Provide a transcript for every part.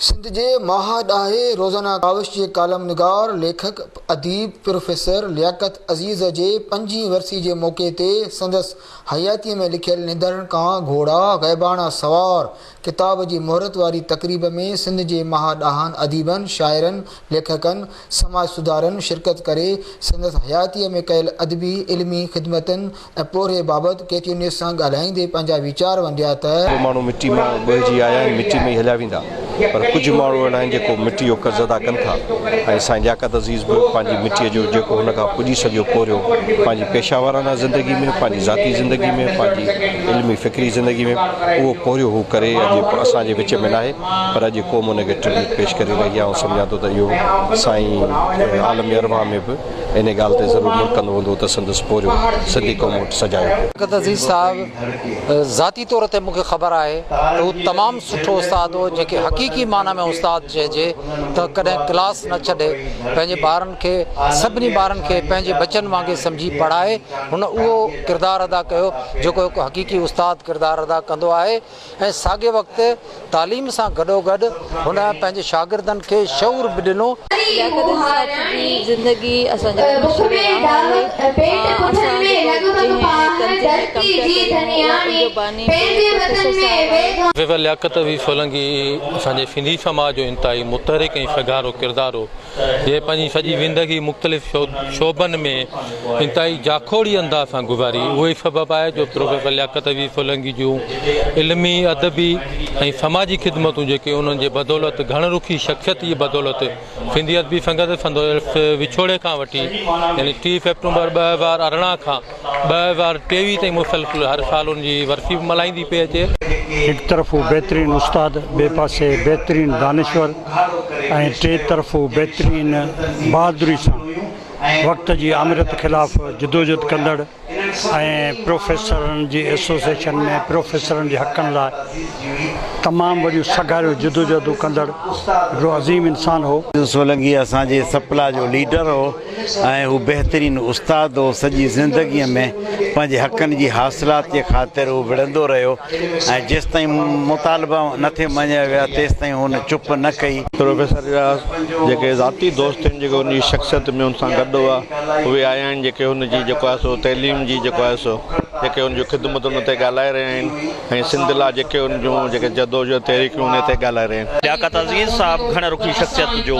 سنڌ جي مها ڏاهي روزانه ڪاوش جي ڪالم نگار، ليکڪ، اديب پروفيسر لياقت عزيز جي پنجين ورسي جي موقعي تي سندس حياتيء ۾ لکيل نڌرن ڪان گهوڙا غيباڻا سوار ڪتاب جي مهورت واري تقريب ۾ سنڌ جي مها ڏاهن اديبن، شاعرن، ليکڪن، سماج سڌارن شرڪت ڪري سندس حياتيء ۾ ڪيل ادبي، علمي خدمتن ۽ پورهيي بابت ڪي ٽي نيوز سان ڳالهائيندي پنهنجا ويچار ونڊيا ته. اهي ماڻهو مٽي مان ڳوهجي آيا آهن، مٽي ۾ ئي هليا ويندا، پر ڪجهه ماڻهو اهڙا آهن جيڪو مٽي جو قرض ادا ڪن ٿا ۽ سائين لياقت عزيز به پنهنجي مٽيء جو جيڪو هن کان پڄي سگهيو پورهيو پنهنجي پيشه وارانه زندگي ۾ پنهنجي ذاتي زندگي ۾ پنهنجي علمي فڪري زندگي ۾ اهو پورهيو هو ڪري اڄ اسان جي وچ ۾ ناهي پر اڄ قوم ان کي ٽربيوٽ پيش ڪري رهي آهي آئون سمجهان ٿو ته اهو سائين عالم ارواح ۾ به انهي ڳالهه تي ضرور مرڪندو هوندو ته سندس پورهيو سنڌي قوم وٽ سجايو پيو. لياقت عزيز صاحب ذاتي طور تي مون کي خبر آهي ته هو تمام سٺو استاد هو جنهن کي حقيقي معنيٰ ۾ استاد چئجي ته ڪڏهن ڪلاس نه ڇڏي پنهنجي ٻارن کي سڀني ٻارن کي پنهنجي ٻچن وانگي سمجهي پڙهائي هن اهو ڪردار ادا ڪيو جيڪو هڪ حقيقي استاد ڪردار ادا ڪندو آهي ۽ ساڳئي وقت تعليم سان گڏوگڏ هن پنهنجي شاگردن کي شعور به ڏنو. لياقت علي صاحب جي زندگي اسان جي لاء مشعل راهه آهي. اسان جيڪو جنهن تنظيم ۾ ڪم پيا ڪريون اها ان جو باني به پروفيسر صاحب آهي. پروفيسر لياقت علي سولنگي اسان جي سنڌي سماج جو انتهائي متحرڪ ۽ سگهارو ڪردار هو. جنهن پنهنجي سڄي زندگي مختلف شعبن ۾ انتهائي جاکوڙي انداز سان گذاري. اهو ئي سبب آهي جو پروفيسر لياقت علي سولنگي جون علمي، ادبي ۽ سماجي خدمتون جيڪي انهن جي بدولت گهڻ رخي شخصيت جي بدولت سنڌي ادبي سنگت سندس وڇوڙي کان وٺي يعني 30 سيپٽمبر 2018 کان 2023 تائين مسلسل هر سال ان جي ورسي به ملهائيندي پئي اچي. هڪ طرف هو بهترين استاد، ٻئي پاسي بهترين دانشور ۽ ٽئين طرف هو بهترين بهادري سان وقت جي آمريت خلاف جدوجھد ڪندڙ ۽ پروفيسرن جي ايسوسيئيشن ۾ پروفيسرن جي حقن لاء تمام وڏيون سگهاريون جدوجهدون ڪندڙ هڪڙو عظيم انسان هو. سولنگي اسان جي سپلا جو ليڊر هو. ۽ هو بهترين استاد هو، سڄي زندگيء ۾ پنهنجي حقن جي حاصلات جي خاطر هو وڙهندو رهيو ۽ جيستائين مطالبا نه ٿي مڃيا ويا تيستائين هن چپ نه ڪئي. پروفيسر جا جيڪي ذاتي دوست آهن جيڪي هن جي شخصيت ۾ هن سان گڏ هئا اهي آيا آهن جيڪي هن جي جيڪو آهي سو تعليم جي جيڪو آهي سو جيڪي هن جون خدمتن تي ڳالهائي رهيا آهن. ۽ سنڌ لا جيڪي ان جون جيڪي جدوجهد تحريڪون انهي تي ڳالهائي رهيا آهن. لياقت عزيز صاحب گهڻ رخي شخصيت جو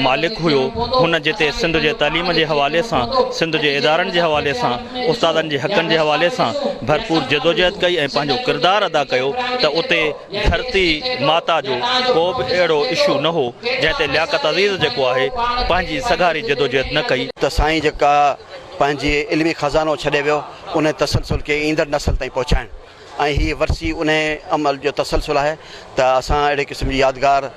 مالڪ هيو. هن جتي سنڌ جي تعليم جي حوالي سان، سنڌ جي ادارن جي حوالي سان، استادن جي حقن جي حوالي سان ڀرپور جدوجهد ڪئي ۽ پنهنجو ڪردار ادا ڪيو ته اتي ڌرتي ماتا جو ڪو به اهڙو اشو نه هو جنهن تي لياقت عزيز جيڪو آهي پنهنجي سگهاري جدوجهد نه ڪئي. ته سائين جيڪا پنهنجي علمي خزانو ڇڏي ويو انهي تسلسل کي ايندڙ نسل تائين پهچائڻ ۽ هي ورسي انهي عمل جو تسلسل آهي ته اسان اهڙي قسم جي يادگار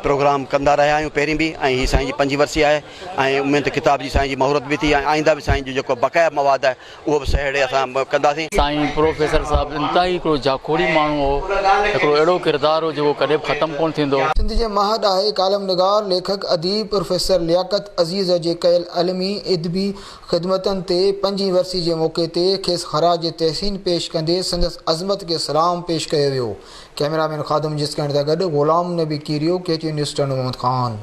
پروگرام ڪندا رهيا آهيون پهرين به ۽ هي سائين جي پنجين ورسي آهي ۽ اميد ته ڪتاب جي سائين جي مهورت به ٿي ۽ آئنده به سائين جو جيڪو بقايا مواد آهي اهو به سهيڙي اسان ڪنداسين. سائين پروفيسر صاحب انتهائي هڪڙو جاکوڙي ماڻهو هو، هڪڙو اهڙو ڪردار هو جيڪو ڪڏهن به ختم ڪونه ٿيندو. سنڌ جي مها ڏاهي، ڪالم نگار، ليکڪ، اديب پروفيسر لياقت عزيز جي ڪيل علمي، ادبي خدمتن تي پنجين ورسي جي موقعي تي کيس خراج تحسين پيش ڪندي سندس عظمت کي سلام پيش ڪيو ويو. ڪئميرا مين خادم جسڪاڻي سان گڏ Ghulam Nabi Kerio, K T news Tando Muhammad Khan.